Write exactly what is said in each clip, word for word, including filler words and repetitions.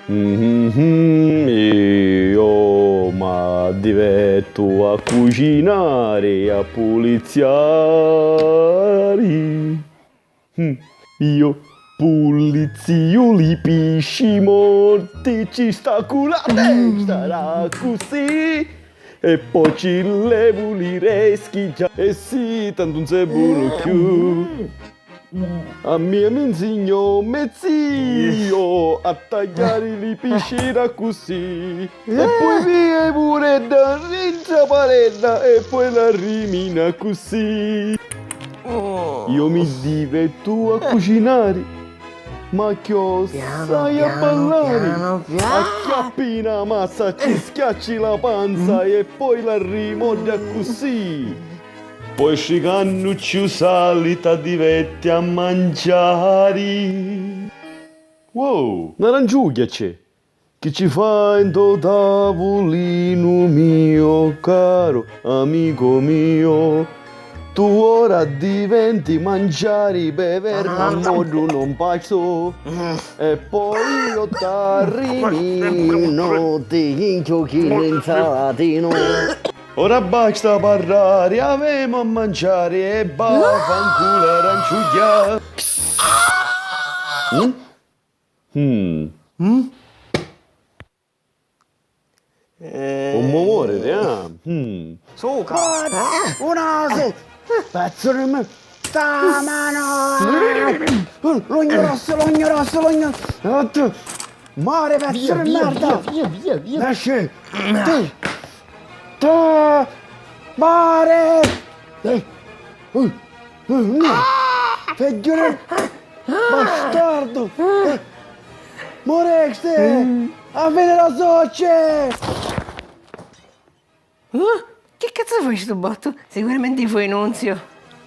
Mhm, io m'addivettu a cucinari e a puliziari. Mm, io pulizziu li pisci morti, ci sta cu la testa, da così, e poi ci levu li reschi già. E sì, tantu non sei buono più. A mia mi insegnò me zio a tagliare li pisci da così. E poi via e pure da rintra parella e poi la rimina così. Io mi divettu a cucinari, ma chiossai a ballari. Acchiappi na mazza, ci schiacci la panza e poi la rimoddi accussì. Poi stricannu ciù sali t'addivetti a manciari. Wow, n'aranciugghia c'è! Chi ci fai ntô tavulinu mio, caro amico mio? Tu ora diventi manciari, beverna a moddu non pazzo. E poi io t'arrimino, ti inchiocchino in salatino. Ora basta parrari, avemu a manciari e va fanculo aranciugghia. Mm? Mm. Mm? Eh. Un mumore, ah. Mm. Suca. Ah, un asu! Pezzo di me... Sta mano! L'ugno rosso, l'ugno rosso, l'ugno... Mare, pezzo di merda! Via, via, via, via. Nasce! Ti... Ta... Mare! Eh, uh, uh, no. Figghiu di bastardo! Eh, moresti! A vedere la soce! Uh, che cazzo fai sto botto? Sicuramente fai Nunzio.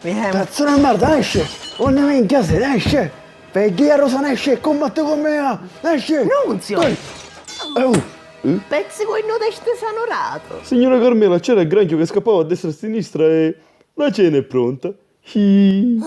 Vediamo. Pezzo di merda, esce! Ogni minchia se ne esce! Figghiu di Rosa, esce! Combatte con me! Esce! Nunzio! Pezzi voi no testi sanurato. Signora Carmela, c'era il granchio che scappava a destra e a sinistra e la cena è pronta. Hi.